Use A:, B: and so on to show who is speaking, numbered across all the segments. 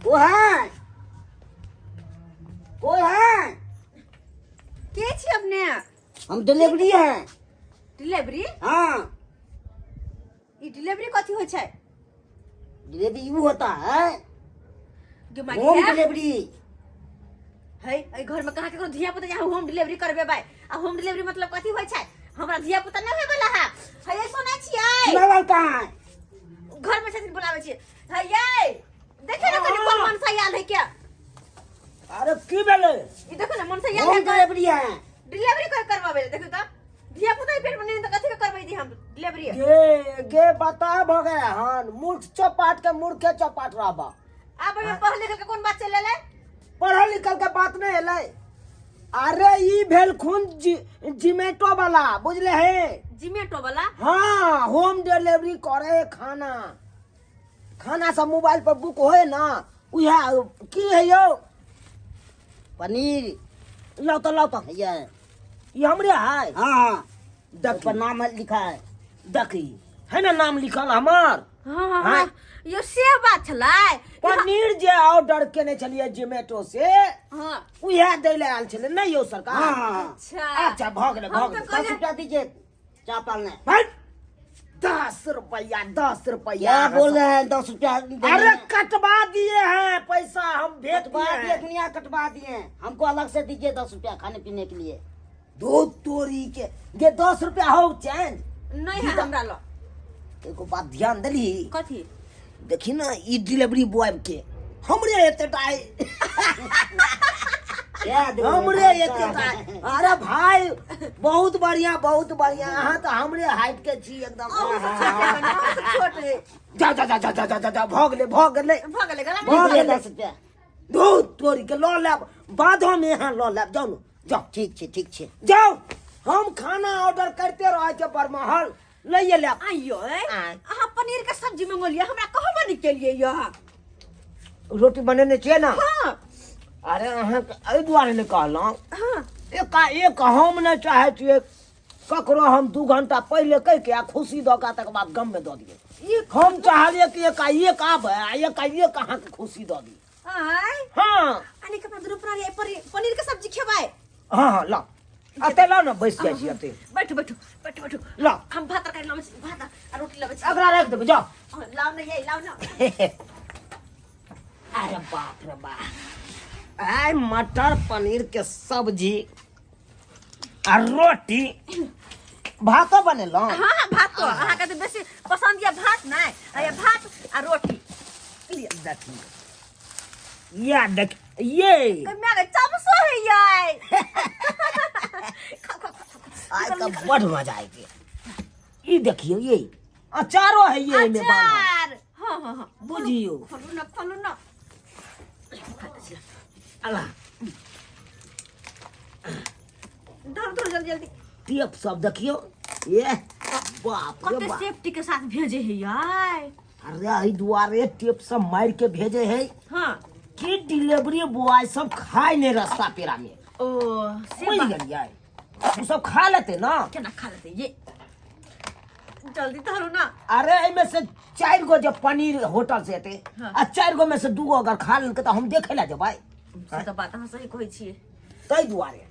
A: को है को है
B: के छी अपने
A: हम डिलीवरी है
B: डिलीवरी
A: हाँ
B: ई डिलीवरी कथी होइ छै
A: डिलीवरी you होता है
B: गे माय
A: होम
B: गे।
A: डिलीवरी
B: है एहि घर में कहाँ केकरो धिया पुता यहाँ होम डिलीवरी करबेबै आ होम डिलीवरी मतलब कथी होइ छै हमरा धिया पुता नहि होय वाला है है सुनै छियै
A: चुनाव कहाँ है
B: घर में छथिन बुलाबै छियै है यै देखियौ ने कनि कोन मनसा आयल है क्या
C: अरे की भेलै
B: ई देखो ने मनसा आयल
A: होम
B: है
A: डिलीवरी है
B: डिलीवरी कर करवाबै ले देखियौ तऽ धिया पुता पेट में नहीं तऽ कथी के करबै दी हम डिलीवरी
C: गे गे बता भऽ गया हन मूर्ख चौपाट के मूर्खे चौपाट रहबा
B: आब एहिमे पढ़ लिख के कोन बात चलि एलै
C: पढ़ल लिखल के बात नहीं एलै अरे ई भेल खून जिमेटो वाला बुझले है
B: जिमेटो वाला
C: हाँ होम डिलीवरी करे खाना खाना सब मोबाइल पर बुक होए ना उएह की है यौ
A: पनीर
C: लाओ तो लाओ तो
A: ये
C: ई हमरे है
A: हाँ हाँ
C: देखी
A: ऊपर नाम लिखा है
C: देखी है ना नाम लिखल हमार
B: हाँ हाँ
C: हाँ।
B: हाँ यो से बात छलै
C: पनीर जे ऑर्डर केने छलियै जोमेटो से
B: हाँ
C: उएह दै लए आयल छलै नहि यौ सरकार
A: हाँ हाँ
B: अच्छा
C: अच्छा भऽ गेलै भऽ
B: हम
C: गेलै
B: तऽ
A: दस
B: कहलियै
A: रुपया दीजिए चावल ने
C: भाइ, 10 रुपया 10 रुपया
A: क्या बोल रहे हैं 10 रुपया देने
C: अरे
A: में?
C: कटवा दिए हैं पैसा हम भेज
A: कटवा
C: दिए
A: दिए
C: हैं।
A: दुनिया कटवा दिए हमको अलग से दीजिए 10 रुपया खाने पीने के लिए
C: दूध तोरी के गे 10 रुपया हो चेंज
B: नहीं है हमरा लग
C: एगो बात ध्यान देली
B: कथी
C: देखी ना ई डिलीवरी बॉय के हमरे एते टा
A: क्या दो
C: हमरे एते टा अरे भाई बहुत बढ़िया बहुत बढ़िया अहाँ तऽ हमरे हाइट के छी एकदम
B: अहूँ से छोट है कनि, अहूँ से छोट है
C: जा जा जा जा जा जा जा जा भऽ गेलै भऽ गेलै
B: भऽ गेलै गला
C: भऽ
A: दीजिए
C: गेलै
A: 10 रुपया
C: दूध तोरी के लऽ लेब बाधो में यहाँ लऽ लेब जाउ ने जाउ
A: ठीक छे ठीक छे
C: जाउ हम खाना ऑर्डर करते रहे के बरमहल लइए लेब
B: आइयो ए
C: आँय।
B: अहाँ पनीर के सब्जी मंगोलिए हमरा कहबो नहीं केलिए यो
C: रोटी बनेने छियै ने
B: हाँ
C: अरे अहाँके एहि दुआरे नहि कहलहुँ
B: हाँ
C: एकाएक हम नहि चाहै छियै ककरो हम 2 घंटा पहिले कहि के आ खुशी दऽ के तकर बाद गम में दऽ दियै
B: ई
C: हम चाहलियै कि एकाएक आबै आ एकाएक अहाँके खुशी दऽ दी
B: आय
C: हाँ
B: अने कपड़ा दुनू पनीर पनीर पनीर के सब्जी खेबै
C: हाँ हाँ ला अते लाओ ने बैस जाइ छी अते
B: बैठू बैठू बैठू बैठू
C: ला
B: हम भात तरकारी लाबै छी भात आ रोटी लाबै छी
C: एकरा राखि देबै जाओ
B: हाँ, लाउ ने ये लाउ ने
C: अरे बाप रे बाप आय मटर पनीर के सब्जी आ रोटी भातो बनेलहुँ
B: हाँ हाँ भात तो अहाँके तऽ बेसी पसन्द यऽ भात नहि आ ये भात आ रोटी लिअ
C: देखियौ या देख ये
B: कन्या के चमसो है ये खाओ खाओ खाओ
C: आइ तऽ बड़ मजा आबि गेल ई देखियौ ये अचारो है ये एहिमे बान्हल
B: अचार हाँ हाँ हाँ
C: बुझियौ
B: खोलू ना खोलू ना
C: अल्लाह
B: धर धर जल्दी जल्दी
C: टेप सब देखियौ ये बाप रे
B: कते
C: बाप
B: सेफ्टी के साथ भेजे है यार
C: अरे एहि दुआरे टेप सब मारि के भेजे है
B: हाँ
C: कि डिलीवरी बॉय सब खाय नहीं रास्ता पेरा में
B: ओ से
C: बुझि
B: बात
C: गेलियै ओ सब खा लेते ना
B: केना खा लेते ये जल्दी धरू ना
C: अरे एहिमे से चारि गो जे पनीर होटल से एतै
B: हाँ।
C: आ चारि गो में से दू गो अगर खा लेलकै तऽ हम देखै लए जेबै
B: से तऽ बात अहाँ सही कहै छियै
C: ताहि दुआरे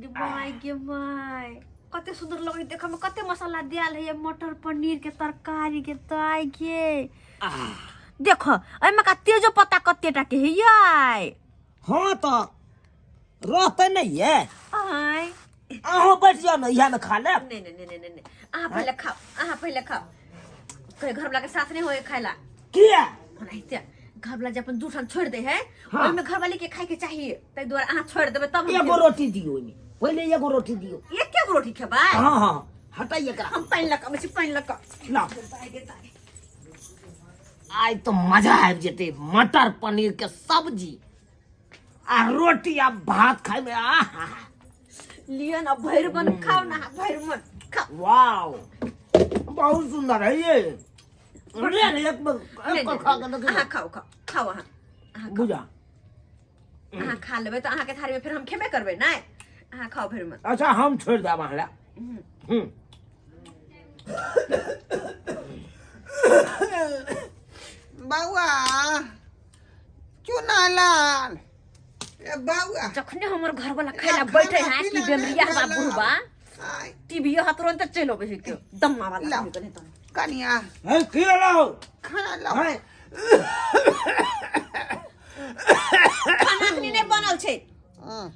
B: गे माय गे माय कते सुंदर लगै देखऽ में कते मसाला दियाल है मटर पनीर के तरकारी के ताय के देखो एहिमे का तेजो पत्ता कते टा के है याय
C: हाँ तऽ रहतै नहि ये
B: आय
C: अहाँ बैठ जाउ ने इएह मे खा लेब
B: नहीं नहीं नहीं नहीं नहीं अहाँ पहिले खाओ अहाँ पहिले खाओ कहीं घर वाला के साथ नहीं होए खाइला
C: किया
B: ओनाहिते घर वाला जे अपन दू ठाम छोड़ दे है
C: हाँ।
B: ओहिमे घर वाली के खाए के चाहिए ताहि दुआरे अहाँ छोड़ देबै तब हम
C: एगो रोटी दियौ ओहिमे पहिले एगो रोटी दियौ
B: खेबै। एके गो रोटी खेबै
C: हाँ हाँ हटाइए एकरा
B: हम पानि लऽ कऽ अबै छी पानि लऽ कऽ
C: ला
B: दाइ गे दाइ।
C: आइ तऽ मजा आबि जेतै मटर पनीर के सब्जी आ रोटी आ भात खाय में आहा
B: लिअ न भरि मन खाउ न अहाँ भरि मन खाउ
C: वाओ बहुत सुंदर है ये ले ले एक बार
B: नहीं,
C: एक बार
B: नहीं,
C: खा के
B: नहीं,
C: देखियौ
B: अहाँ खाउ खाउ खाउ अहाँ अहाँ खाउ।
C: बुझा
B: अहाँ खा लेबै तऽ अहाँके थारीमे फेर हम खेबे करबै नहि अहाँ खाउ भरि मन
C: अच्छा हम छोड़ि देब अहाँ लए हम्म।
D: बौआ चुना लाल ए बौआ
B: जखने हमर घर वाला खाय ला बैठे है कि बेमरिया बा बुढ़बा
D: आय
B: टीवी हाथ तुरंत चलि अबै है के दम्मा वाला
D: लाओ।
B: कहीं कहीं तो
D: कनिया
C: है की होलो
D: खाना लाओ
C: है
B: खाना अखनी नहि बनल छै
D: हँ।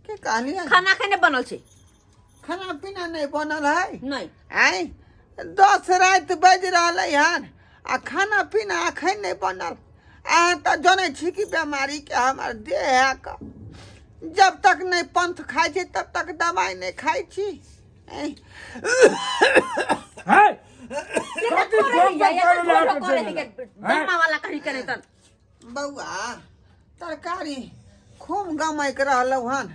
D: के कहलियै
B: खाना अखन नहि बनल छै
D: खाना पीना नहि बनल है
B: नहि
D: आँय 10 राति बाजि रहलै हन आ खाना पीना अखन नहि बनल। अहाँ तऽ जनै छी कि बेमारीके हमर देह है कऽ जब तक नहि पंथ खाइ छी तब तक दवाइ नहि खाइ छी। आँय,
C: है
B: केना
C: कथी
B: करे
C: फोन
B: है
C: पर
B: या
C: करे ला
B: फोन
C: के
B: करे
C: चलि
B: है के
C: गेलै?
B: दम्मा वाला कहीं करे तन
D: बौआ तरकारी खूब गमैक रहलौ हन।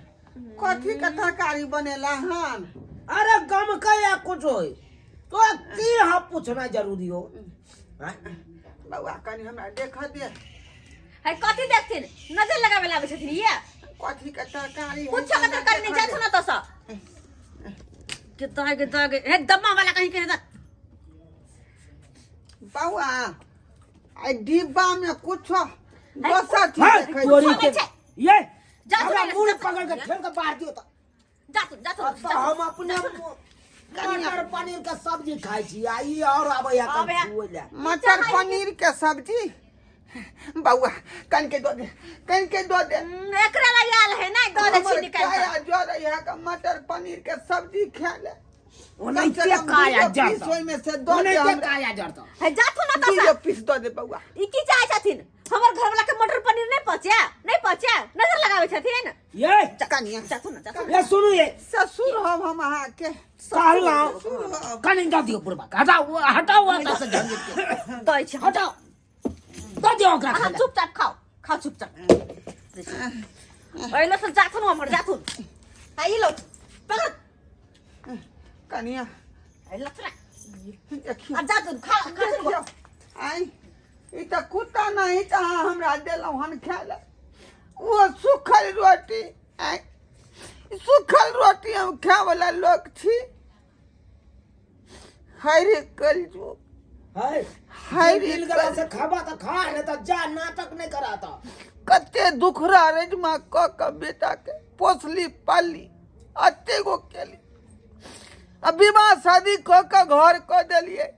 D: कथी के तरकारी बनेला हन?
C: अरे गम के या कुछ होय तो की हम पूछना जरूरी हो? हैं?
D: बौआ कनि हमरा देख दे।
B: है कथी देखथिन नजर लगावे ला आबै छथिन ये
D: कथी के तरकारी है?
B: कुछो के तरकारी नहीं जाथु ना तो सब के दागे दागे हे दम्मा वाला कहीं करे तन
D: बौआ आई डिब्बा में कुछो दोसर चीज
C: है,
D: देखै छी।
C: तोरी के
B: छै।
C: ये
B: जा
C: हमरा
B: तू
C: मुंह
B: जा तू।
C: पकड़ के ठेल के बाहर दियो तो
B: जा तू जा तू
C: अब तो हम अपने मटर पनीर के सब्जी खाइ छी आ ई और आबै है
B: आबै है।
C: कन ला
D: मटर पनीर के सब्जी बौआ कन के दो दे कन के दो दे।
B: एकरा ला आयल है ना दऽ दै छी
D: हमर
B: निकालि कऽ।
D: काया जरै है के मटर पनीर के सब्जी खा ले।
C: ओनाहिते
D: कम से कम
C: काया
D: दूगो पीस
C: जरता
D: ओहिमे से दऽ दे
C: ओनाहिते
D: हमरा।
C: काया जरता
B: है जाथु ना तो
D: दूगो पीस दऽ दे बौआ।
B: ई की चाहै छथिन हमर घर वाला के मटर पनीर नहीं पचे नहीं पचे नजर लगावे छथिन।
C: ये
D: कनिया
B: जाथु ना जाथु।
C: ये सुनू ये
D: ससुर हम अहाँके
C: कहलहुँ
D: ससुर हम।
C: कनि दऽ दियौ बुढ़बा के हटाउ हटाउ एतऽ से झंझट के
B: दै छी हम।
C: हटाउ दऽ दियौ ओकरा
B: अहाँ
C: खाय ला।
B: चुपचाप खाओ खाओ चुपचाप। एने से जाथुन हमर जाथुन आ ई लो पकड़
D: कनिया
B: ए लथरा
D: देखियौ
B: आ जाथुन खा खा
D: देखियौ आइ ई तऽ कुत्ता नहीं तऽ अहाँ हमरा देलहुँ हन खाय लए। ओ सूखल रोटी आइ सूखल रोटी हम खायवला लोक छी। हाय रे कलयुग
C: है
D: हाय रे
C: मिल गेला से खाबा तऽ खा नहीं तऽ जा नाटक नहीं कराता।
D: कते दुखरा रजमा कऽ कऽ बेटा के पोसली पालली अते गो केली आ विवाह शादी कऽ कऽ घर कऽ देलियै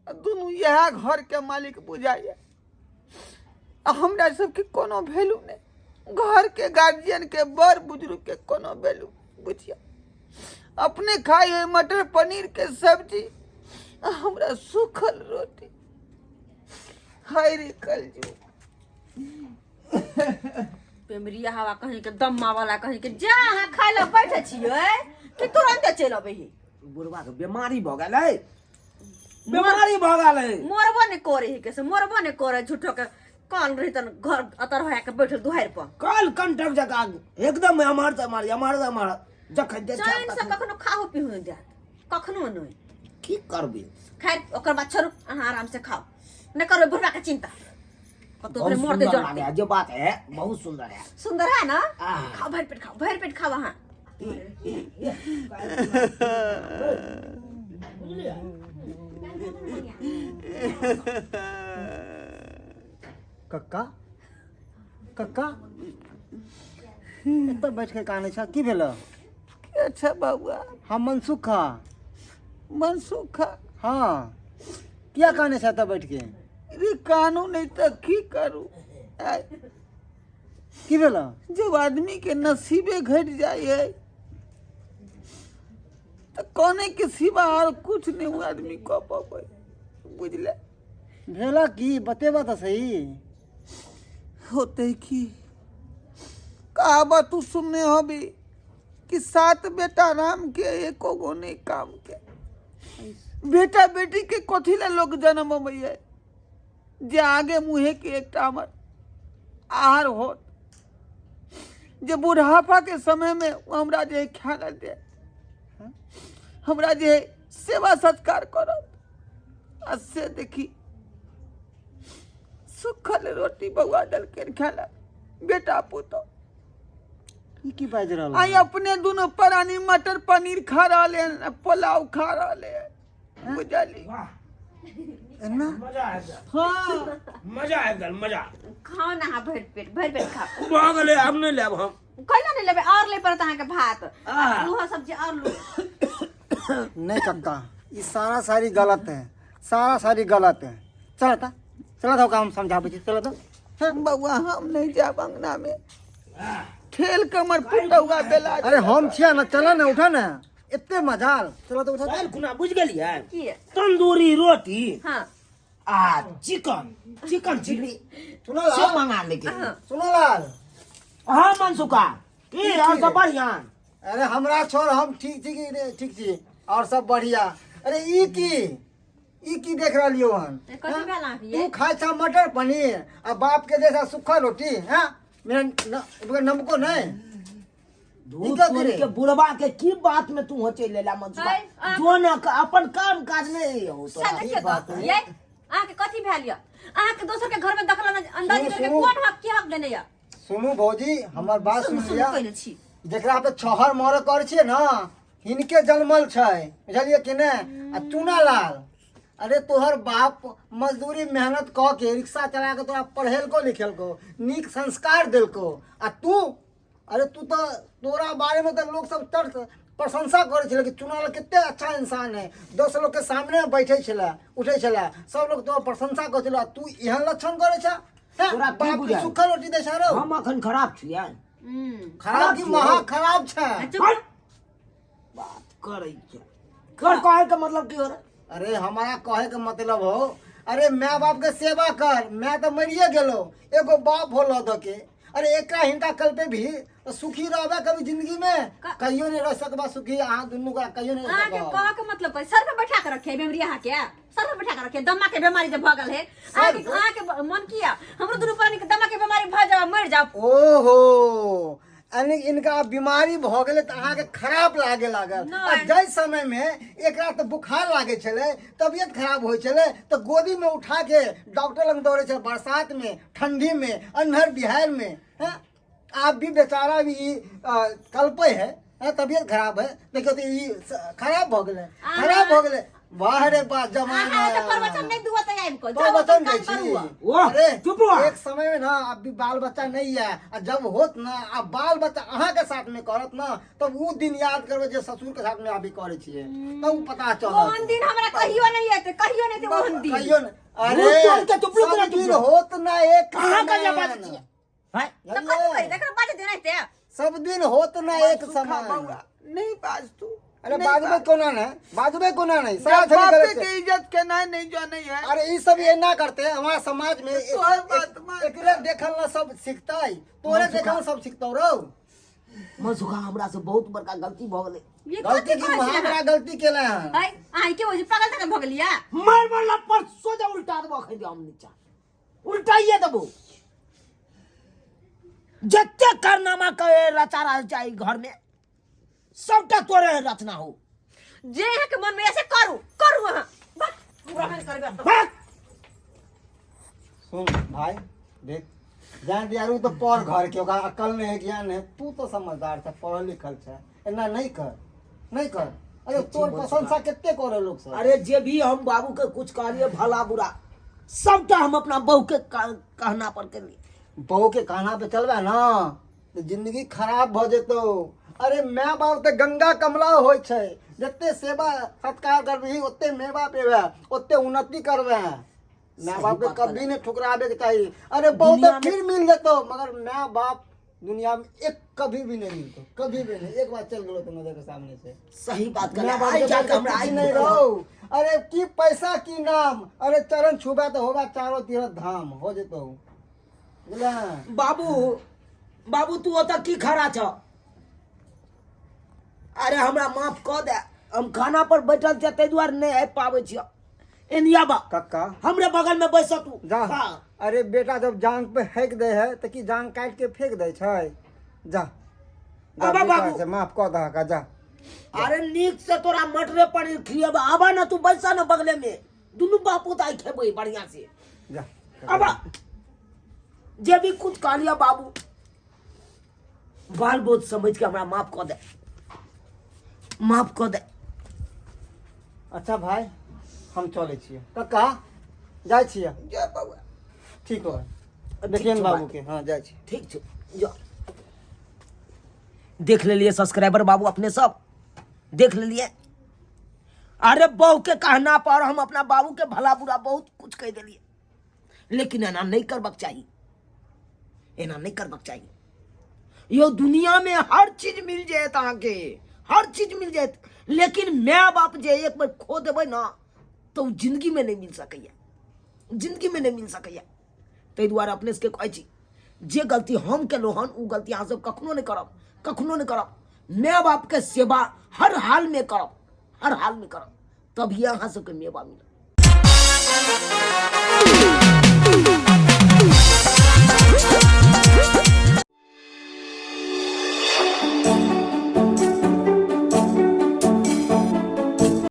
D: आ दुनू इएह घर के मालिक बुझाइए आ हमरा सबके कोनो वैल्यू नहि। घर के गार्जियन के बड़ बुजुर्ग के कोनो वैल्यू बुझिया। अपने खाइ है मटर पनीर के सब्जी आ हमरा सूखल रोटी। हाय रे कलयुग।
B: पेमरिया हवा कहीं के दम्मा वाला कहीं के जा अहाँ खाय ला बैठे छियै कि तुरंते चलि अबै ही।
C: बुढ़बा के बीमारी भऽ गेलै बीमारी भऽ गेलै।
B: मरबो नहि करे ही के से मरबो नहि करे झूठो के कल रही तन घर अतर होया के बैठल दुहारि पर
C: कल कंटक जकाँ एकदम एम्हर से एम्हर एम्हर से एम्हर जखन देखब
B: चैन से
C: तखन
B: कखनो खाहो पीहू नहि देत कखनो नहि।
C: की करबै?
B: खैर ओकर बाद छोड़ू अहाँ आराम से खाओ नहि करबै बुढ़बा के चिंता कतौ
C: बहुत
B: ओकरे मरते
C: सुंदर
B: जड़ते।
C: लागे है, जो बात है बहुत सुंदर है।
B: सुंदर है ना?
C: आह।
B: खाओ भरि पेट खाओ भरि पेट खाओ अहाँ।
E: कक्का कक्का एतऽ बैठ के कानै छ की भेल?
D: के छै बौआ?
E: हम मनसुख।
D: मनसुख?
E: हाँ किया कानै छ एतऽ बैठ के?
D: रे कानू नहीं तऽ की करू? आइ,
E: की भेल?
D: जब आदमी के नसीबे घट जाइ है तऽ काने के सिवा और कुछ नहीं वो आदमी कऽ पबै बुझले।
E: भेला की बतेबा तऽ सही।
D: होते की कहावत तू सुनने होबी कि 7 बेटा राम के एको गो नहीं काम के। बेटा बेटी के कथी ला लोग जन्म अबैया जे आगे मुहे के एकटा हमर आहार होत जे बुढ़ापा के समय में ओ हमरा जे ख्याल दे हमरा जे सेवा सत्कार करत आ से देखी सुखल रोटी बौआ देलकै खाला बेटा पुतोह।
E: ई की बाजि रहल
D: आई अपने दोनों प्राणी मटर पनीर खा रहले हन पुलाव खा रहले हन बुझली।
C: वाह
E: एना
C: मजा आबि गेल।
D: हाँ।
C: मजा आबि गेल मजा।
B: खाओ ना अहाँ भरि पेट, भरि पेट खाओ।
C: भऽ गेलै, आब नहि लेब हम।
B: कैला नहि लेबै? आओर ले पड़त अहाँके भात।
C: आह।
B: उहो सब्जी आओर लू।
E: नहीं कक्का, ई सारा सारी गलत है, सारा सारी गलत है। चल ता, चल था, हम समझाबै छी, चल ता।
D: बौआ, हम नहीं जाब अंगना में, ठेल कमर पुटौआ बेला।
E: अरे हम छिया ना, चल ना, उठा ना, एते मजाल, चल तो उठा।
C: काल्हि खुना बुझि गेलियै?
B: की?
C: तंदूरी रोटी
B: हाँ
C: आ चिकन, चिकन चिल्ली
E: सुनो
C: से
E: लाल,
C: मंगा लेके।
E: सुनो लाल।
C: हाँ मनसुखा, की और सब बढ़िया?
E: अरे हमरा छोड़, हम ठीक छी कि नहि? ठीक छी, और सब बढ़िया। अरे ई की, ई की देख रहलियो हन?
B: ए, कथी भेल अहाँके
E: तू
B: ये?
E: खाइ छा मटर पनीर आ बाप के जैसा सूखा रोटी। हाँ, मेरा नमको नहीं।
C: धूत
E: ई कथी
C: तोरी
E: रे?
C: के बुढ़वा के की बात में तू हो चलि लेला मनसुखा?
B: है, आ-
C: जो न अपन काम काज नहीं हो
B: सर
C: तोरा।
B: देखियौ तऽ ये अहाँके कथी भेल यऽ? अहाँके दोसर के घर में दखल अंदाज
E: सुनू,
B: करके
E: सुनू।
B: कोन हक, की हक देने यऽ?
E: सुनू भौजी, हमर बात
B: सुन
E: सुन
B: सुन
E: लिअ।
B: कहने छी।
E: जेकरा पे छहर मर कर छियै ना, हिनके जनमल छै, बुझलियै कि नहि? आ चूना लाल, अरे तोहर बाप मजदूरी मेहनत कऽ के रिक्शा चला के तोरा पढ़ेलको लिखेलको, नीक संस्कार देलको, आ तू, अरे तू तऽ, तोरा बारे में तऽ लोग सब तर्क प्रशंसा करै छलै कि चुनाल कते अच्छा इंसान है। 10 लोग के सामने बैठे छलै, उठै छलै, सब लोग तोरा प्रशंसा करै छलै, आ तू एहन लक्षण करै छ? हैं?
C: तोरा की
E: बाप के
C: बुझाइ?
E: सुखल रोटी दै छ रौ।
C: हम अखन खराब छियै?
E: खराब की, महा खराब छै।
B: चुप।
C: हट! बात करै छै, कर कहै के मतलब की हो रे?
E: अरे हमारा कहे के मतलब हो, अरे my बाप के सेवा कर। मैं तो मरिए गेलो, एगो बाप होलो द के। अरे एकरा हिनका कल पे भी तो सुखी रहबे कभी जिंदगी में? कहियो नहीं रह सकबा सुखी, अहाँ दुनू का कहियो नहीं रह
B: अहाँके
E: सकबा।
B: कह के मतलब कथी? सर पे बैठा के रखे बेमरी, अहाँके सर पे बैठा के रखे दमा के बीमारी जे भऽ गेल है अहाँके। अहाँके मन किया हमरो दुनू प्राणी के दमा के बीमारी भऽ जाओ, मरि जाओ?
E: ओहो, यानी इनका बीमारी भऽ गेलै तऽ अहाँके खराब लागे लागल।
B: नहि।
E: आ जाहि समयमे एकरा तऽ बुखार लागै छलै, तबियत खराब होइ छलै, तऽ गोदीमे उठा के डॉक्टर लग दौड़ै छलै, बरसातमे, ठंडीमे, अन्हर बिहाड़िमे। हैं, आब भी बेचारा भी ई कलपै है, हैं, तबियत खराब है, देखियौ तऽ ई खराब भऽ गेलै, खराब भऽ गेलै। वाह रे वाह जमाना।
B: अहाँ तऽ प्रवचन नहि दुआ तऽ आबि कऽ जाउ,
E: प्रवचन
B: अपन
E: दै
B: काम
E: छी।
B: करू।
C: वाह,
E: अरे
C: चुप रह।
E: एक समय में ना, अब भी बाल बच्चा नहीं है, आ जब होत ना, आ बाल बच्चा अहाँ के साथ में करत ना, तब उ दिन याद करबे जे ससुर के साथ में अभी करे छियै, तब उ पता चलत।
B: ओहन दिन हमरा कहियो नहीं एतै, कहियो नहीं एतै ओहन दिन।
E: कहियो न। अरे
C: भूत तोड़ के चुप रह,
E: सब
C: चुप
E: दिन
C: रह।
E: होत ना एक
C: कहाँ का
E: समान।
C: बात छियै? हैं?
B: तऽ कथी करी? देखो बाजै देना एते।
E: सब दिन होत ना एक
D: सुखा
E: समान।
D: बौआ, नहीं बाज तू।
E: अरे
D: नहीं
E: बाजबे
D: बाज।
E: कोना ने, बाजबे कोना नहीं, सारा
D: जब
E: छड़ी
D: बापे
E: गलत
D: के
E: छै।
D: इज्जत के नहीं नहीं जाने है।
E: अरे ई सब एना करते हैं हमारा समाज में।
D: तोहर बात मान।
E: एकरे देखल ना सब सीखतै, तोरे देखल सब सीखतौ रौ।
C: मनसुखा, हमरा से बहुत बड़का गलती भऽ गेलै।
B: ये
E: गलती
B: कथी
E: की
B: कहै
E: महा
B: छियै
E: बड़ा
B: अहाँ?
E: गलती केले हन।
B: है, अहाँ के होइ छै? पागल तक भऽ गेलियै?
C: मार मार लप्पर सोझा उल्टा देबो अखन, हम नीचा उल्टाइए देबो। जते कारनामा के रचा रहल छै घर में, सबटा तोरे रचना हो।
B: जे अहाँके मन में ऐसे करू, करू अहाँ। बस पूरा हम करबै।
C: भाग।
E: सुन भाई, देख जान दियारू तो पर घर के ओकरा अकल नहीं है, ज्ञान है, तू तो समझदार छ, पढ़ल लिखल छ, एना नहीं कर, नहीं कर। अरे तोर प्रशंसा कते करे लोग सब।
C: अरे जे भी हम बाबू के कुछ कहलिए भला बुरा, सबटा हम अपना बहू के कहना पर केलिए।
E: बहू के कहना पे चलबे ना तो जिंदगी खराब भ जेतो। अरे my बाप तऽ गंगा कमला होइ छै, जते सेवा सत्कार करबही ओते मेवा पेबे, ओते उन्नति करबे। My बाप के
C: बात
E: कभी नहीं ठुकराबे के चाही। अरे बहुत
C: दुनिया में-
E: फिर मिल जेतो, मगर my बाप दुनिया में एक कभी भी नहीं मिलतो, कभी भी नहीं। एक बार चल गेलो तो नजर के सामने से।
C: सही बात
E: my
C: कहले।
E: बाप
C: आइ
E: के
C: जाके
E: बारे
C: हमरा
E: कुछ
C: आइ
E: नहीं रहो। अरे की पैसा की नाम, अरे चरण छुबा तो होगा चारों तीर्थ धाम हो जेतो, बुझला?
C: बाबू, बाबू, तू ओतऽ की खड़ा छ? अरे हमरा माफ कऽ दे, हम खाना पर बैठल छियै ताहि दुआरे नहि आबि पाबै छियै। एनिया बा।
E: कक्का,
C: हमरे बगल में बैस तू।
E: जा।
C: हाँ।
E: अरे बेटा जब जांग पे फेंक दे है तऽ की जांग काटि के फेंक दै छै? जा जा।
C: अबा
E: बेटा
C: बाबू।
E: से माफ कऽ दहक आ जा।
C: अरे नीक से तोरा मटरे पनीर खिएब, आबा ना तू, बैसा ना बगले में, दुनू बापू ताई खेबै बढ़िया से।
E: जा।
C: आबा। जे भी कुछ कहलिया बाबू, बाल बोध समझ के हमरा माफ कऽ दे, माफ कऽ दे।
E: अच्छा भाई, हम चलै छियै। कक्का, जाइ छियै।
D: जा बौआ।
E: ठीक हो, देखियन
C: छौ।
E: बाबू के। हाँ, जाइ छी।
C: ठीक छौ, जो। देख लेलिए सब्सक्राइबर बाबू, अपने सब देख लेलिए। अरे बहू के कहना पर हम अपना बाबू के भला बुरा बहुत कुछ कह दिलिए, लेकिन एना नहीं करबाक चाही, एना नहीं करबाक चाही। यो दुनिया में हर चीज मिल जायत अहाँके, हर चीज मिल जायत, लेकिन माय बाप जे एक बेर खो देबै ना तो उ जिंदगी में नहीं मिल सकैया, जिंदगी में नहीं मिल सकैया। ताहि दुआरे अपने सबके कहै छी, जे गलती हम केलहुँ हन ओ गलती अहाँ सब कखनो नहि करब, कखनो नहि करब। माय बापके सेवा हर हाल में करब, हर हाल में करब, तभिए अहाँ सबके मेवा मिलत।